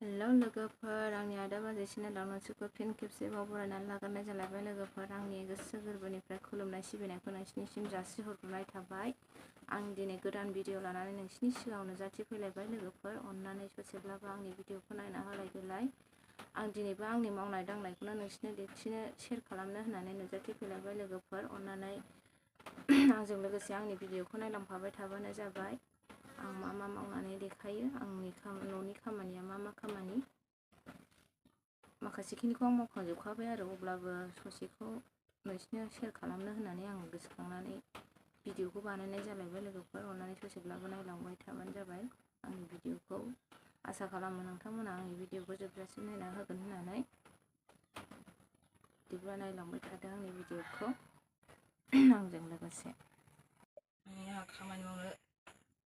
Hello लोगोफोर, आंनि आदा बाजै चेनेलाव नोंसोरखौ फिन खेबसेबाव बरायनानै लाग्रोनाय जालायबाय। लोगोफोर, आंनि गोसो गोरबोनिफ्राय खुलुमनाय सिबिनायखौ नोंसिनिसिम जासिहरनाय थाबाय। आं दिनै गोदान भिडिअ लानानै नोंसिनि सिगाङाव नुजाथिफैलायबाय। लोगोफोर, अननानै ससेब्लाबो आंनि भिडिअखौ नायना होलायदोलाय। आं दिनैबो आंनि मावनाय दांनायखौनो नोंसिनो दिन्थिनो शेयार खालामनो होननानै नुजाथिफैलायबाय। लोगोफोर, अननानै आंजों लोगोसे आंनि भिडिअखौ नायलांफाबाय थाबानो जाबाय। आं मा मा मावनानै देखायो, आंनि न'नि खामानिया मा मा खामानि, माखासेखिनिखौ आं मावखांजोबखाबाय आरो अब्लाबो ससेखौ नोंसिनो शेयार खालामनो होननानै आं गोसोखांनानै भिडिअखौ बानायनाय जालायबाय। लोगोफोर, अननानै ससेब्लाबो नायलांबाय थाबानो जाबाय आंनि भिडिअखौ। आसा खालामो नोंथांमोना आंनि भिडिअखौ जोबजासिम नायना होगोन होननानै। बिदिब्ला नायलांबाय थादों आंनि भिडिअखौ आंजों लोगोसे। आंहा खामानि मावनो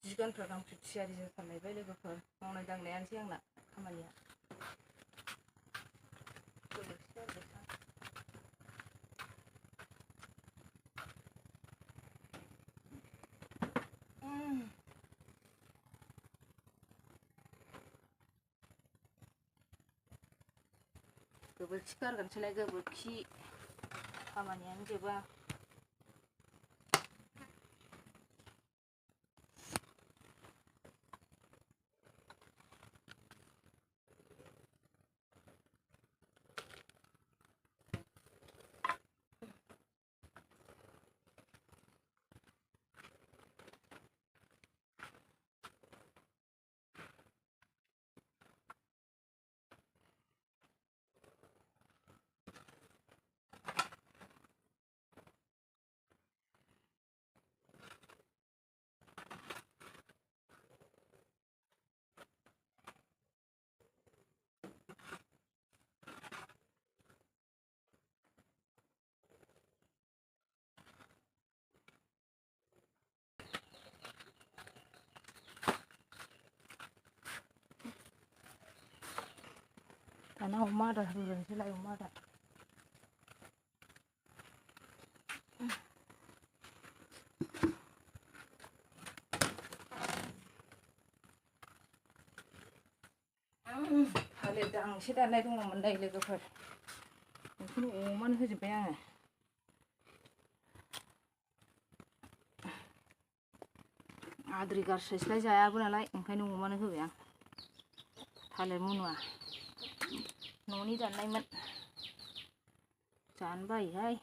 10 गानफ्रा गांफ्रि थियारि जाथारलायबाय। लोगोफोर, मावनाय दांनायानोसै आंना खामानिया। गोबोरखि गारगोनसैलाय, गोबोरखि खामानियानो जोबा। दाना अमा आदार होग्रोनोसैलाय, अमा आदार। थालिर दांसे दाननाय दङमोनलाय लोगोफोर, बेखौनो अमानो होजोब्बाय आङो। आद्रि गारस्लायस्लाय जायाबो नालाय, ओंखायनो अमानो होबाय आं। थालिर मुनुआ न'नि दाननायमोन, जानो बायोहाय।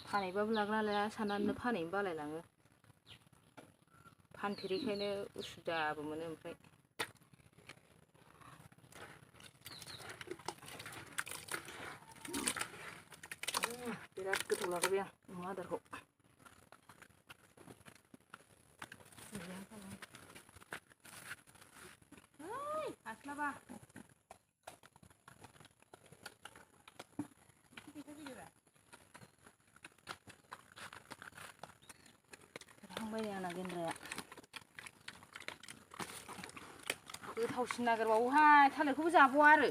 फानहैबाबो लागोना लाया साननानै फानहैनो बालायलाङो। फानफेरिखायनो उसुबिदाबो मोनो। ओमफ्राय बिराद गोथाव लागायबाय आं अमा आदारखौ। हास्लाबा थांबाय आंना गेन्द्राया। गोथावसिन नागिरबावोहाय, थालिरखौबो जाबावा आरो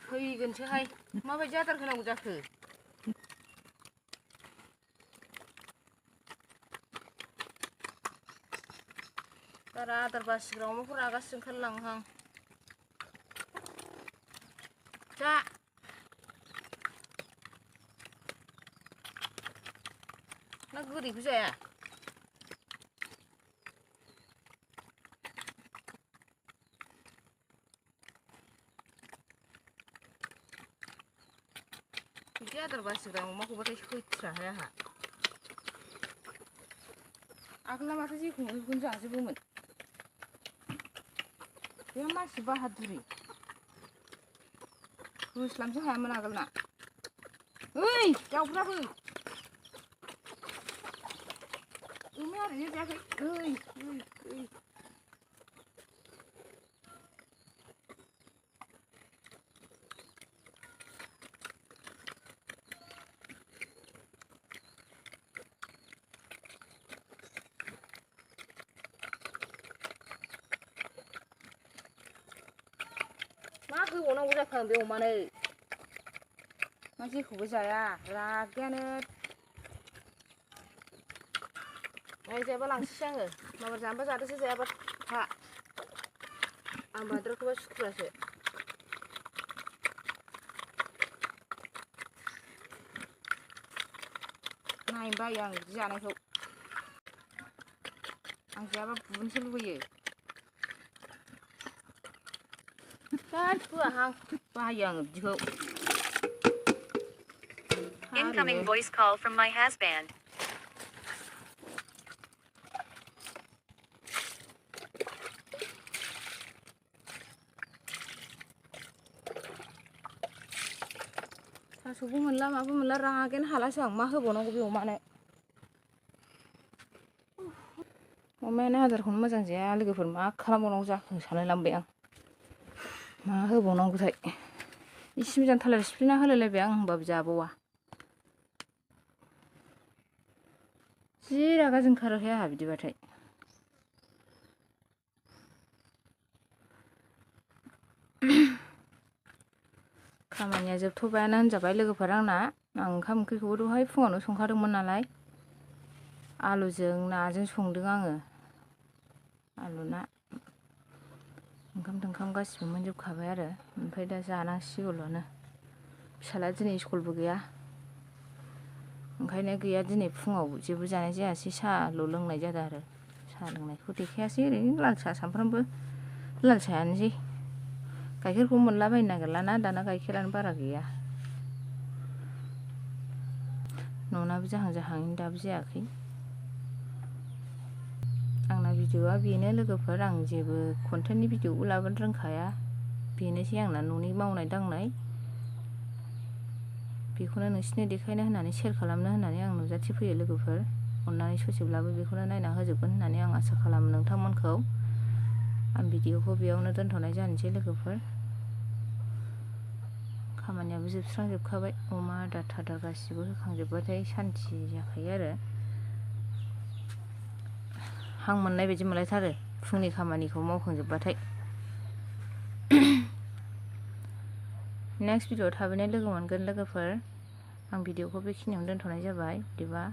थैगोनसोहाय। माबायदि आदार होनांगौ जाखो? बारा आदार बासिग्रा अमाखौ रागासो ओंखारलाङोहां। जा ना गोदैबो जाया? बिदि आदार बासिग्रा अमाखौबाथाय सैथ्राहाय आंहा। आगोलना माथो जेखौ मोनो बेखौनो जाजोबोमोन। बे मानसि बाहादुरि, होस्लाबनोसो हायामोन आगोलना। ओइ दाउफ्राबो अमाया ओरैनो जायाखै। ओइ ओइ ओइ मा होबावनांगौ जाखो आं बे अमानो? मा जेखौबो जाया, रागायानो आं जायाबा लांसैसो आङो माबा जानोबा जादोसो जायाबा था आं बाद्राखौबा सुखुरासो नायनो बायो आं बिदि जानायखौ आं जायाबा बुनोसो लुबैयो बिराद होआहां बायो आङो बिदिखौ Incoming voice call from my husband. थास'बो मोनला माबो मोनला रागायानो हालासो आं मा होबावनांगौ बे अमानो अमायानो आदारखौनो मोजां जाया लोगोफोर मा खालामबावनांगौ जाखो सानलायलांबाय आं मा होबावनांगौथाय इसे मोजां थालिर सिफ्लेना होलायलायबाय आं होनबाबो जाबावा जि रागा जोंखारोहाय आंहा बिदिबाथाय खामानिया जोबथ'बायानो होनजाबाय लोगोफोर आंना आं ओंखाम ओंख्रिखौबो दहाय फुङावनो संखादोंमोन नालाय आलुजों नाजों संदों आङो आलु ना ओंखाम थोंखाम गासिबो मोनजोबखाबाय आरो ओमफ्राय दा जानांसिगौल'नो फिसाला दिनै स्कुलबो गैया ओंखायनो गैया दिनै फुङाव जेबो जानाय जायासै साहाल' लोंनाय जादों आरो साहा लोंनायखौ देखायासै ओरैनो लाल साहा सामफ्रामबो लाल साहायानोसै गाइखेरखौ मोनलाबायनो नागिरलाना दाना गाइखेरानो बारा गैया न'नाबो जाहां जाहां दाबो जायाखै आंना भिडिअ'आ बेनो लोगोफोर आं जेबो कन्टेन्टनि भिडिअ'बो लाबोनो रोंखाया बेनोसै आंना न'नि मावनाय दांनाय बेखौनो नोंसिनो देखायनो होननानै शेयार खालामनो होननानै आं नुजाथिफैयो लोगोफोर अननानै ससेब्लाबो बेखौनो नायना होजोबगोन होननानै आं आसा खालामो नोंथांमोनखौ आं भिडिअ'खौ बेयावनो दोनथ'नाय जानोसै लोगोफोर खामानियाबो जोबस्रांजोबखाबाय अमा आदार थादार गासिबो होखांजोबबाथाय सान्थि जाखायो आरो हां मोननाय बायदि मोनलायथारो फुंनि खामानिखौ मावखांजोबबाथाय नेक्स्ट भिडिअ'आव थाबैनो लोगो मोनगोन लोगोफोर आं भिडिअ'खौ बेखिनियावनो दोनथ'नाय जाबाय बिदिबा